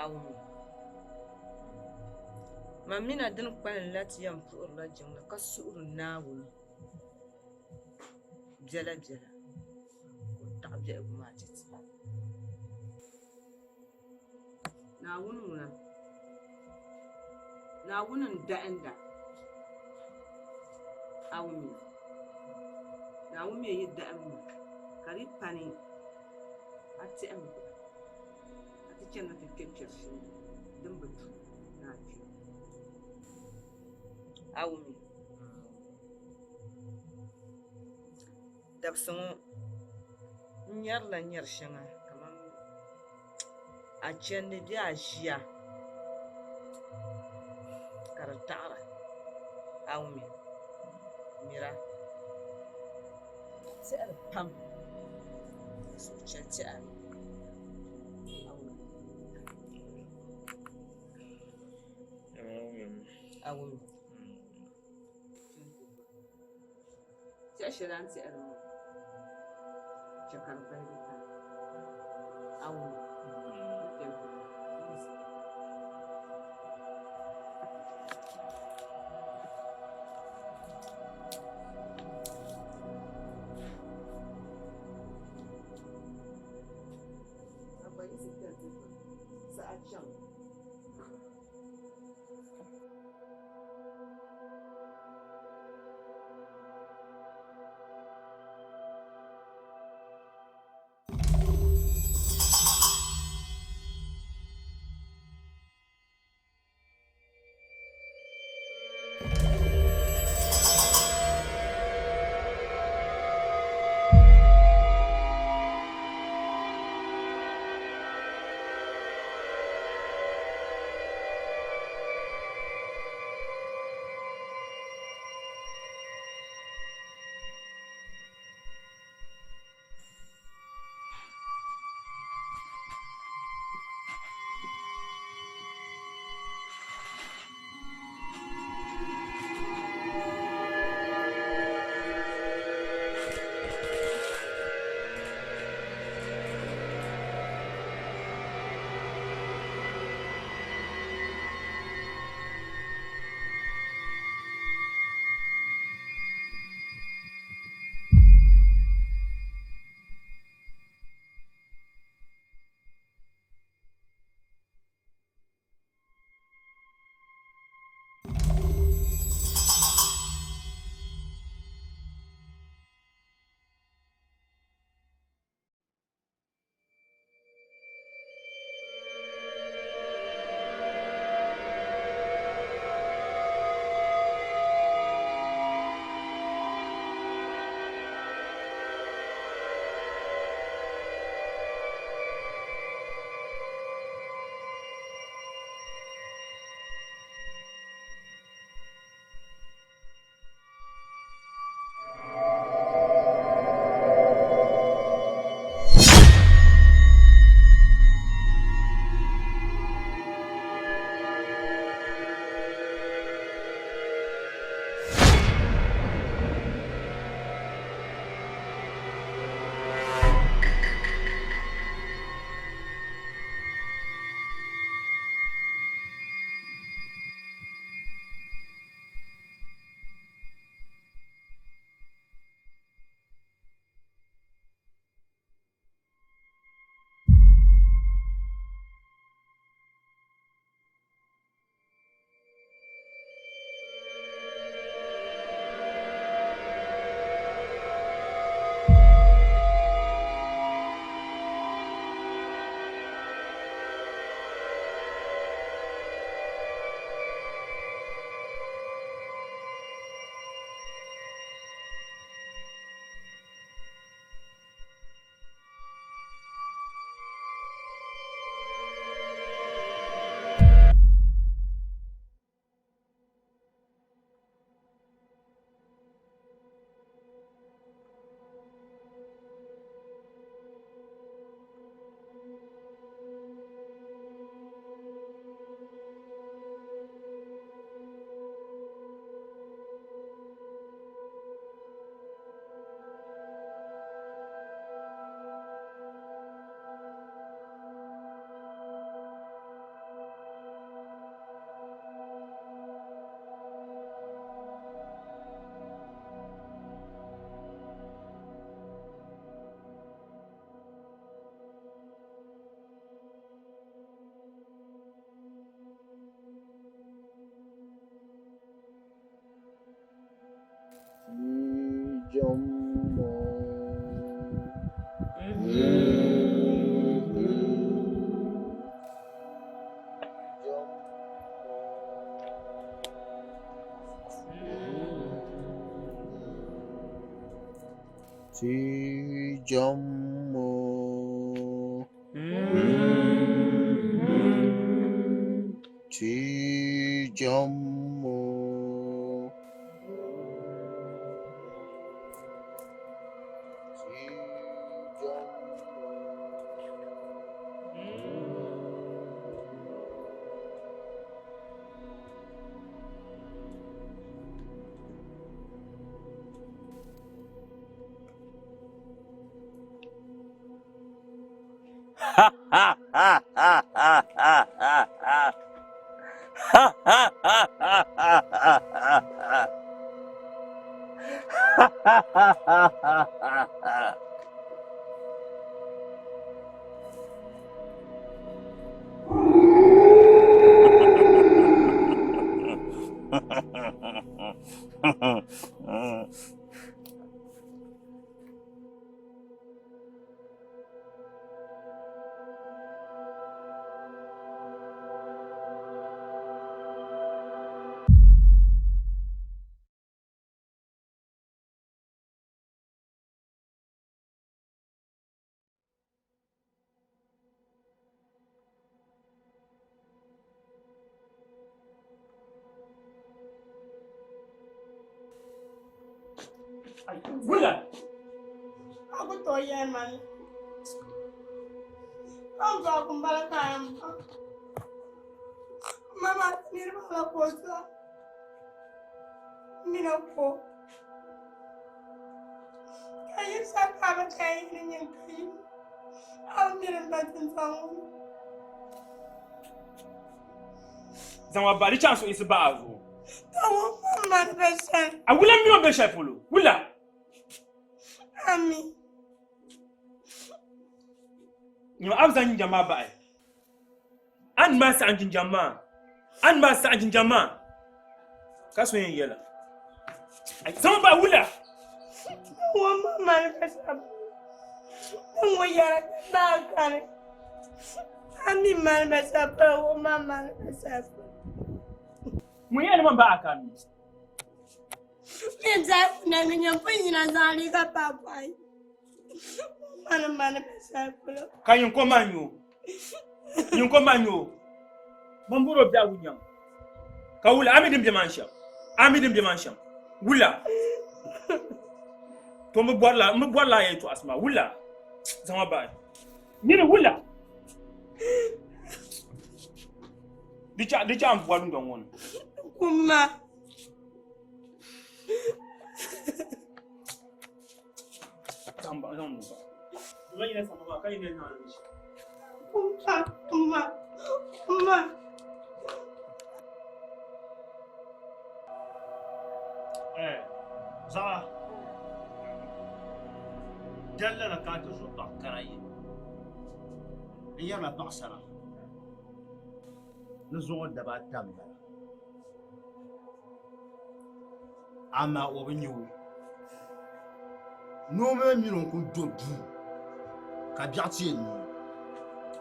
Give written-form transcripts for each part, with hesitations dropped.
A wummi. Man mina din kpalim la ti yɛn puhirila jiŋli ka suhiri Naawuni biɛlabiɛla ka o taɣi biɛhigu maa ti ti. Naawuni ŋuna, Naawuni n-dahinda. A wummi. Naawuni mi yi dahim ma ka di pa ni a tɛhim gba. A ti chanimi ti kpe kpɛri shɛli din bi tu ni a kpe. A wummi? Dabisi ŋɔ n nyarila nyari shɛŋa kaman a chandi bee a ʒiya ka di taɣira. A wummi? Mira, a tɛhiri pam ka suhuchɛli tɛh a. A wummi? Tɛhi shɛli a ni tɛhiri ŋɔ chɛ ka di baligi pam. A wummi? Saha chaŋ. Ti jɛmmo. Ti jɛmmo. Ti jɛmmo. Wula! A ku tooi yɛli ma ni a ni dɔɣi kum bala ka a yɛn baŋ. Ma maa ti niriba la ka o dɔɣi m mini o ko. Ka yi sa ka a bi ka yi ni nyin ka yi a bi mini m ba tinzɔŋ ŋɔ ni. Zaŋ a bahi di chaŋ suɣisi bahi a zuɣu. Ka ŋun ma mani bɛ shɛli. A wula m-mi o ni be shɛli polo? Wula? Ami. Nyama a bi zaŋ jinjam maa bahi. A ni maa saɣim jinjam maa. A ni maa saɣim jinjam maa. Ka so yɛn yɛla. Ai, zaŋ bahi wula? Ŋun ma mani bɛ shɛli polo. Ni ŋun yɛra ka baa kani. A mi mani bɛ shɛli polo, ŋun ma mani bɛ shɛli polo. Ŋun yɛli man ba a ka mi. Min zaa kuna ni nyɛ pun yina zaŋ liiga pa bɔhi. Mani mani bɛ shɛli polo. Ka nyin ko man nyo. Nyin ko man nyo. Man bɔrɔ biɛhigu nyaŋ. Ka wula a mi din be man shɛm. A mi din be man shɛm. Wula. To m bi bɔrila m bi bɔrila a yɛltɔɣasi maa. Wula. Zaŋ ma bahi. Nyini wula. Di chaɣ di chaɣ n bɔri dundɔŋ ŋɔ ni. Kumma. Zaŋ ba zaŋ ba. Ba yina sama maa ka yi ne naa ni. Kumma kumma kumma. Eh, zaɣa dali la ka a ti zuɣu paɣa kara yi n yɛrila paɣasara ni zuŋɔ daba ata m-bala amaa o bi nya o noo maa mini o n-kuli do duu ka biɛɣu ti yɛn neei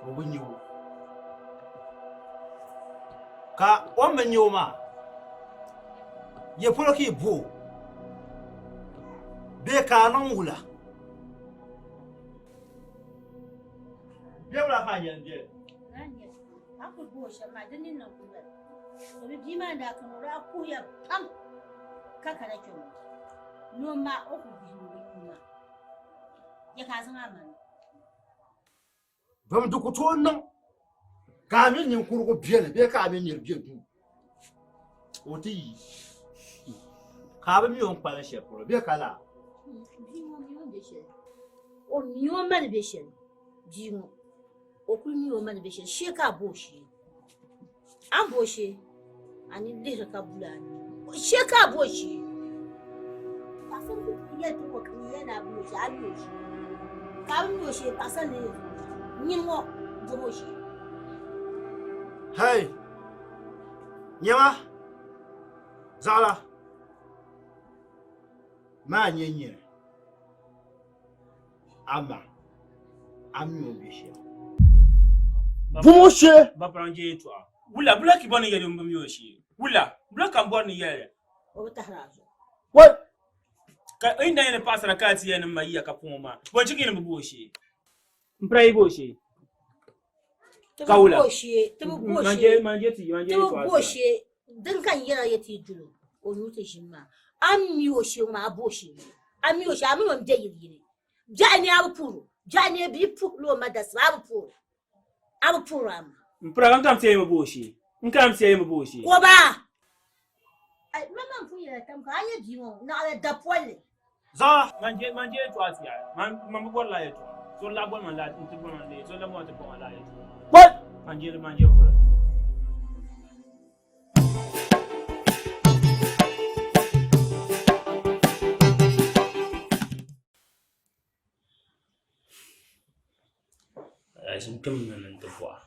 o bi nya o ka o ni bi nya o maa ya polo ka yi bo o bee ka a niŋ wula? Bɛ wula ka a yɛn bɛ? A kuli bo o shɛm maa di ni niŋ kuli bala. Domi bia maa ni daa kana o daa kuhiya pam ka kana kpe ŋɔ. Ni o ma o kuli guhi ni o bi nya o maa. Ya ka a zaŋ a ma niŋ. Domi di ku tooi niŋ ka a mini ninkurigu beni bee ka a mini nir be duu o ti yi ka a bi mi o ni kpalim shɛli polo bee ka laa? Bia ŋɔ mi o ni be shɛli. O mi o ma ni be shɛli. Bia ŋɔ o kuli mi o ma ni be shɛli shee ka a bo o shee. A ni bo o shee a ni lihiri ka buli a ni shee ka a bo o shee. Paɣasari ku tooi yɛli ti ŋɔ ka nyɛ ni a bi mi o shee a mi o shee. Ka a bi mi o shee paɣasarili yɛn zaŋ o nyini ŋɔ bomi o shee. Hey! Nyama! Zaɣila! Maa nyɛ nyini. Ama a mi o be shɛli. Bum o shee. Bapra n-je yɛltɔɣa. Wula, bula ka i bɔri ni yɛli m bi mi o shee? Wula, bula ka m bɔri ni yɛli? O bi tahiri a zuɣu. Wai! Ka n daa yɛn paɣasara ka a ti yɛn ni ma yiya ka puŋɔ maa, bɔ n-chɛ ka yi ni bi bo o shee? M pira yi bo o shee. Ti bi Ka wula? bo o shee, ti bi bo o Man shee. je, man je ti, man je Ti bi yɛtɔɣa bo o ti. shee. Din ka n yɛra yɛ ti yi duli o, ka o nuu ti ʒini maa. A ni mi o shee ŋɔ maa, a bo o shee mi. A mi o shee, a mini o m-be yili yini. Biɛɣu ni a bi puhiri o, biɛɣu ni bia puhiri o ma dasiba, a bi puhiri o. A bi puhiri a ma. M pira ka n kam ti yɛn bi bo o shee. N kam ti yɛn bi bo o shee. Ka o baa. Ai, ma man pun yɛla tam ka a nyɛ bia ŋɔ naɣila dapolli. Zaŋ man je man je yɛltɔɣa ti yaɣi. Man man bi bɔri lala yɛltɔɣa. Zori lahi bɔri man lala n-ti bɔri man lee zori lahi bɔri man ti bɔri man lala yɛltɔɣa. Kpɔl! Man je man je vuri. Alhaji n kpɛm na ni n ti bɔha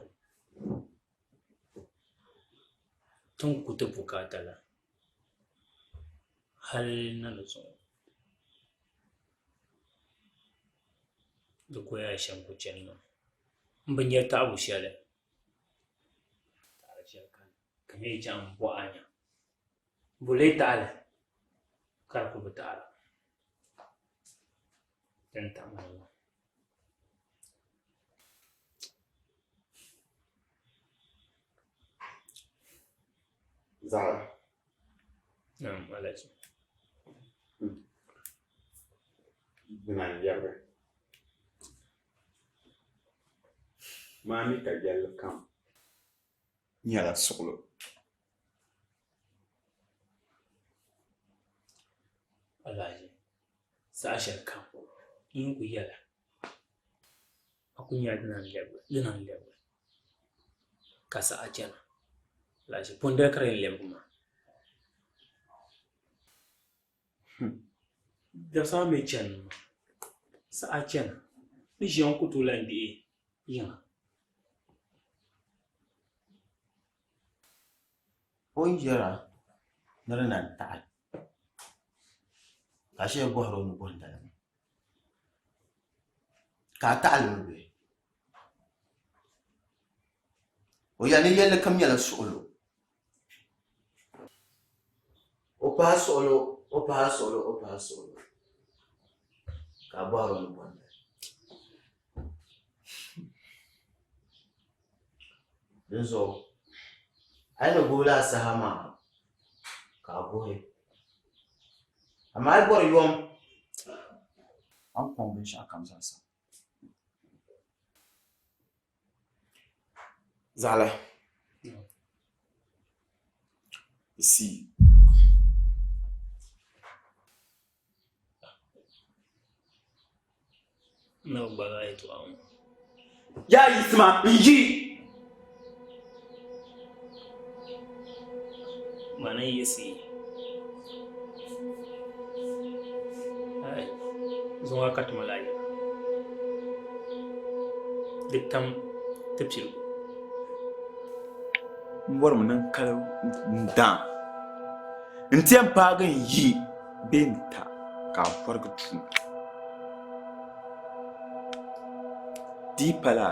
ti ni ku ti bukaata la hali na ni zuŋɔ di ku yaa shɛm ku chani maa m bi nya taɣibu shɛli taɣiri shɛli kani ka n yɛn chaŋ m-bɔhi a nya bɔ lee taɣili ka di kuli bi taɣira din taɣi ma ŋɔ. Zara. Naam, Alhaji. Dina n-yɛrigi. Maa mi ka yɛlli kam nyɛla suɣilo. Alhaji, saha shɛli kam n ku yɛla a ku nyɛla dina n-lɛbigi, dina n-lɛbigi ka saha chana. Alhaji, pɔndali ka di yɛn lɛbigi maa. Dabisa maa mi chanimi maa, saha chana. Ni ʒiya ŋɔ ku tooi lahi gbihi yiŋa. O ni yɛra ni di na n-taɣi ka a shee bɔhiri o ni bɔhinda la ka a taɣi li mi bee? O yɛli ni yɛlli kam nyɛla suɣilo. O pahi suɣilo, o pahi suɣilo, o pahi suɣilo ka a bɔhiri o ni bɔhinda. Dinzuɣu a yi ni guhi lala saha maa ka a guhi, amaa a yi bɔri yom a ni kɔŋ binshɛɣukam zaa sa. Zaɣila, see. N na bi gbaagi a yɛtɔɣa ŋɔ. Yaa yiɣisima n-yi! Mani n-yiɣisi zuŋɔ a kariti ma lala yɛla. Di tam ti piligu. M bɔrimi ni n kali n-daam nti yɛn paagi n-yi bee n-ta ka a bɔrigi tuum. Di yi pala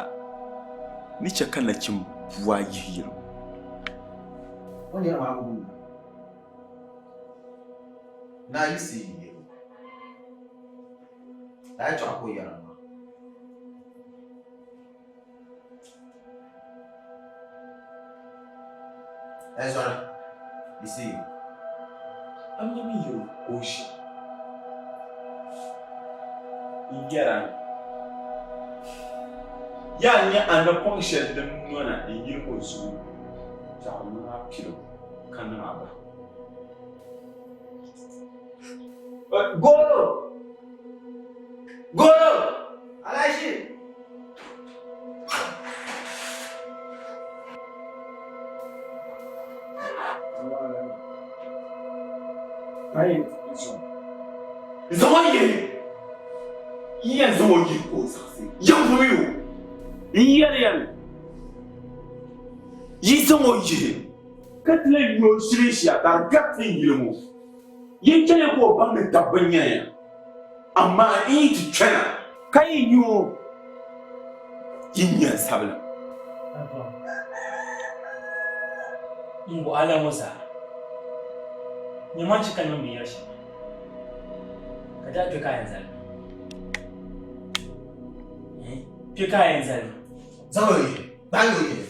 ni chɛ ka nachim bua yihi yɛligu. O ni yɛri maa bi wumda. Naa yiɣisi yi yɛl o, Lala yɛtɔɣa ka o yɛra maa. Ɛzɔri, yiɣisi yi. A mi mi yɛl o ka o ʒi n-yɛra, Yaa n-nyɛ a napɔŋ shɛli din nɔna n-yili o zuɣu biɛɣu niŋ a piligu ka niŋ a bahigu. Goro! Goro! Alaji! Zaŋ o yihi n yɛn zaŋ o yihi ka o zaɣisi yɛn pumi o n yɛli ya mi yi zaŋ o yihi ka ti lahi yo shilinshia ka di gariti n yili ŋɔ yin chɛliya ka o baŋ ni dabba n-nyɛ ya amaa n yi ti kpɛna ka yi nya o yi nya n sabila. N wahala ŋɔ zaa, nyama n-chɛ ka niŋ binyɛr shɛŋa. Ka daa kpe ka a yɛn zali ma? Kpe ka a yɛn zali ma? Zaŋ o yihi, gbaai o yihi.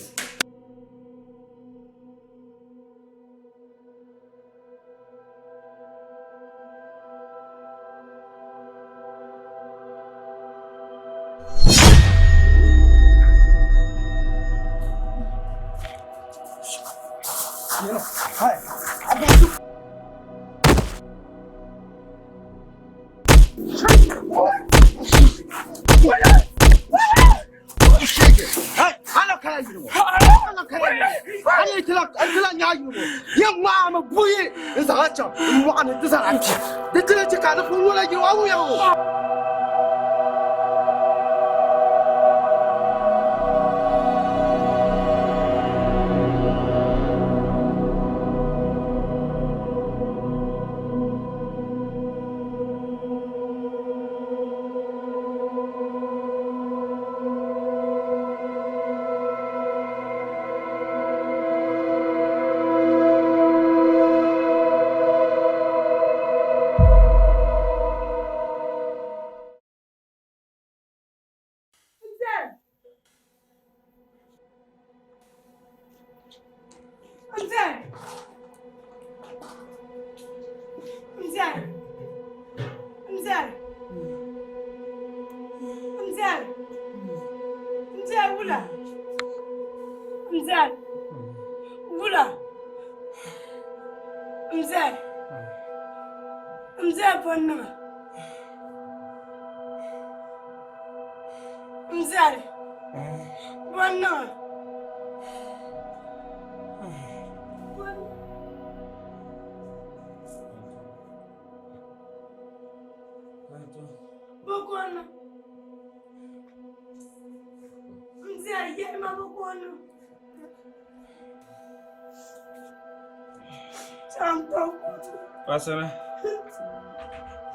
Pasara.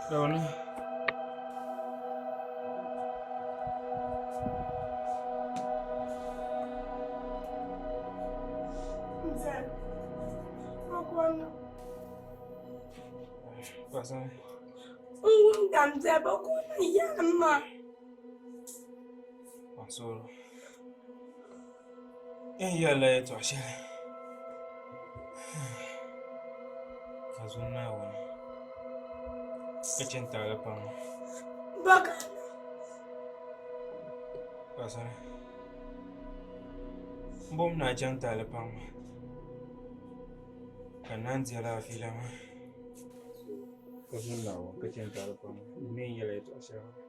Dawuni. Pasara. Mansur. N yɛlila yɛltɔɣa shɛli ka zo Naawuni ka chɛ n-taali pam. Paɣasara, m bom ni a chaŋ taali pam ka n naan di a lala fiila maa. Ka zo Naawuni ka chɛ n-taali pam n mi n yɛla yɛltɔɣa shɛli maa.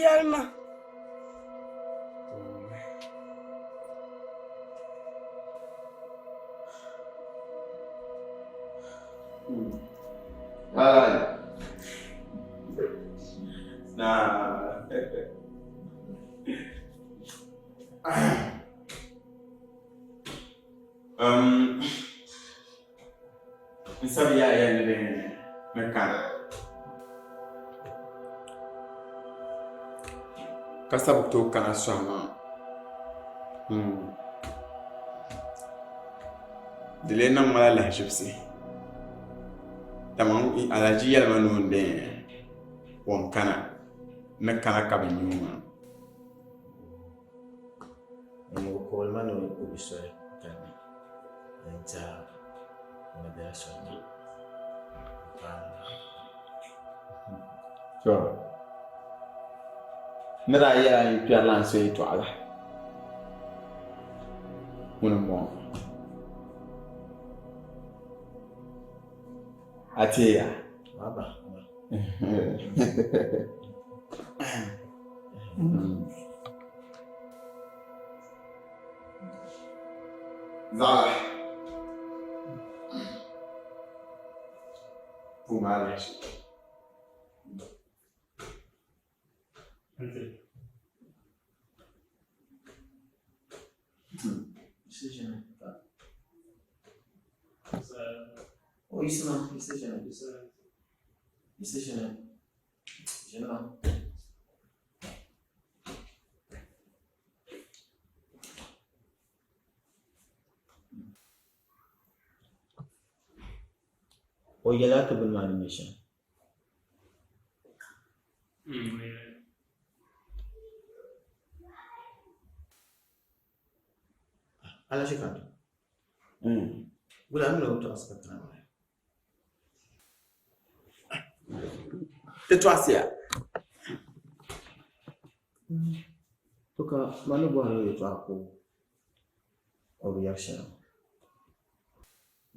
Yɛlima. Na. N sabi ya yɛli ni ni kana. Ka sabi tooi kana sɔhi maa. Di lee niŋ ma la lahiʒibisi. Dama Alhaji yɛli ma ni o ni o ni kana, ni kana ka bɛ nya o maa. O kooli ma ni o bi soli kanni ni n tɛha o ni bela soli ni To, n ni daa yɛl a ni kpɛrilan so yɛtɔɣa la, ŋuni m-bɔŋɔ. A teeya? Zaɣila puuni alahichi. O yiɣisimi, yiɣisi ʒini. Yiɣisi ʒini. Ʒinimi. O O yɛl a ti bini maa ni nyɛ shɛm? Alashi ka di. Wula a mi ni o bi tɔɣisi ka kana maa? Ti tɔɣisiya. To ka ma ni bɔhiri o yɛtɔɣa ka o bi yɛri shɛli ŋɔ.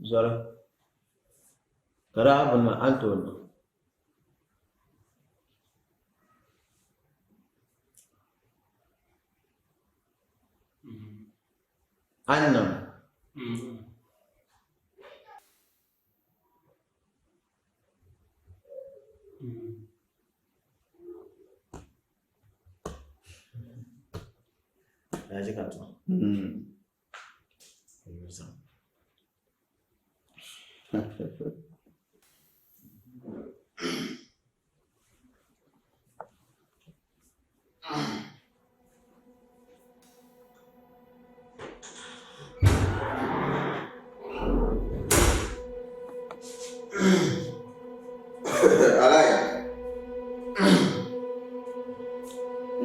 Zɔri, ka daa bini maa a ni tooi niŋ. A ni niŋ. Alhaji ka to. Alai.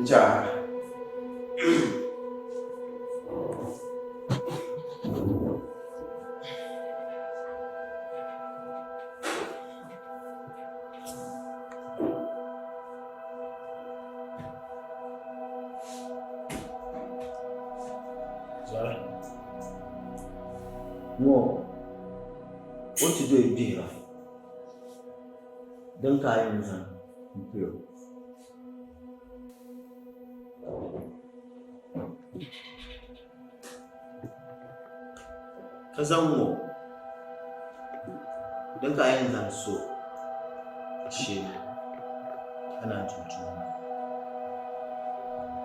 Ncha. Zara. Ŋɔ o ti doyi gbihira din ka a yɛn zaŋ m-pili o. Ka zaŋ ŋɔ din ka a yɛn zaŋ so shee ka naan tum tuma maa.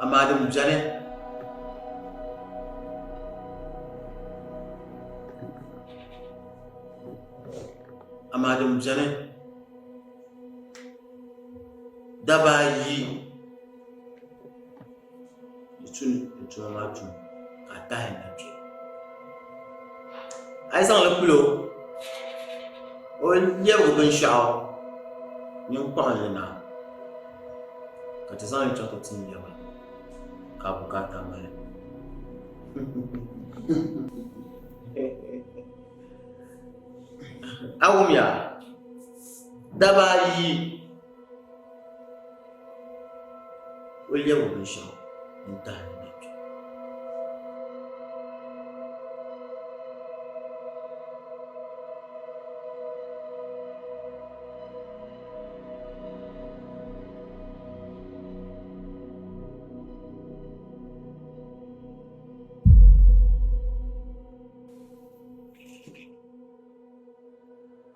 Amaa din beni amaa din beni daba ayi di tu ni di tuma maa tum ka a tahi na kpe. A yi zaŋ li pili o, o lɛbigi binshɛɣu nyin kpaŋ li na ka ti zaŋ li chaŋ ti tim lɛba ka a bukaata mali. A wumya? Daba ayi o lɛbi binshɛɣu n-tahi na kpe.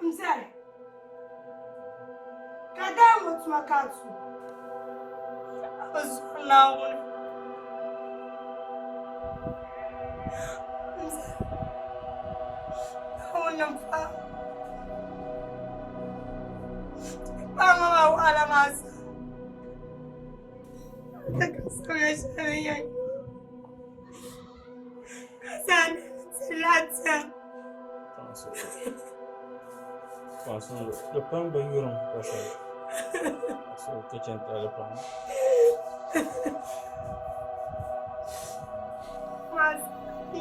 M zali ka daa ŋɔ tuma ka a tum a bi zuɣuri Naawuni. M zali Naawuni ni paɣ paɣ ŋɔ maa wahala maa zaa. Ka ka samya shɛli yɛn ka zaa ni ti laati. Di pam bi yurim ka shɛli ka chɛn tali pam.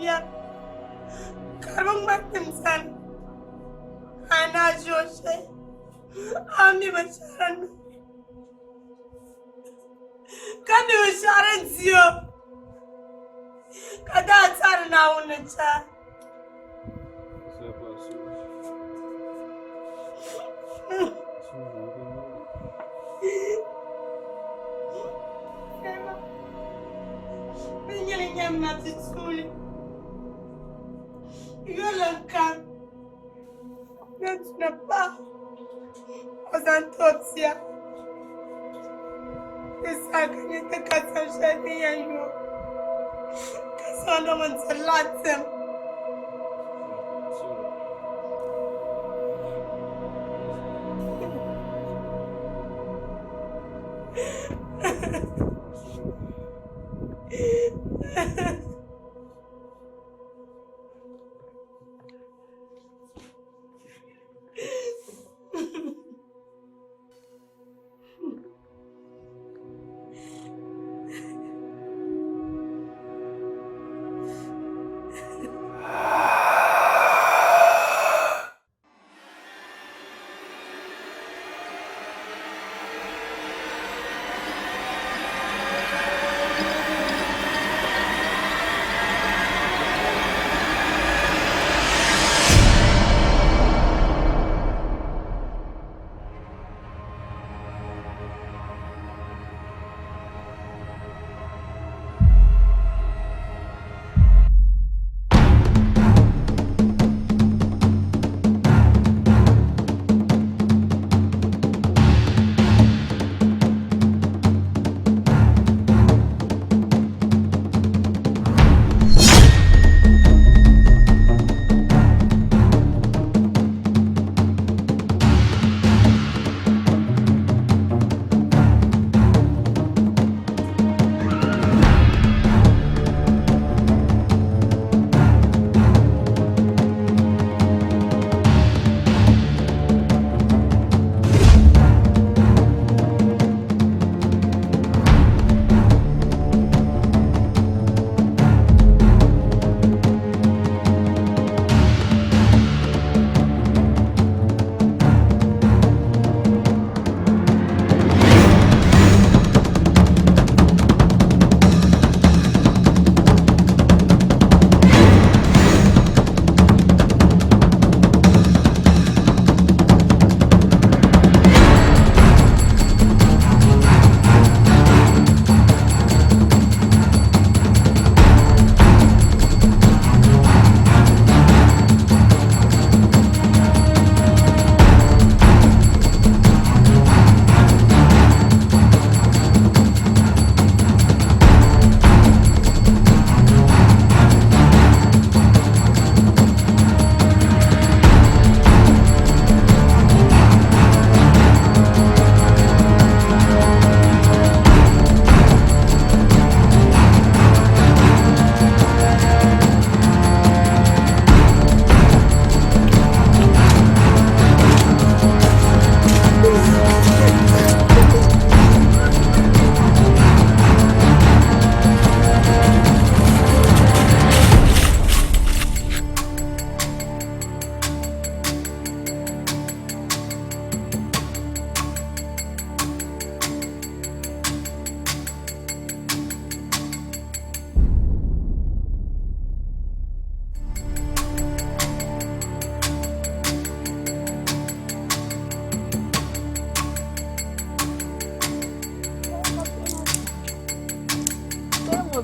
Ya ka di ŋmani tim sani a na ʒi o shee a mi bi shɛri ni ka mi bi shɛri n-ti o ka daa tari Naawuni ni chɛ. Bɛ nyɛla nyamma ti tuuli yoliŋ kam din tuna paɣa o zaŋ ti o bia di saha ka nyɛ ti ka sam shɛli din yɛn yo ka zaŋdi ŋun ti laɣim. Kpɛŋɔ.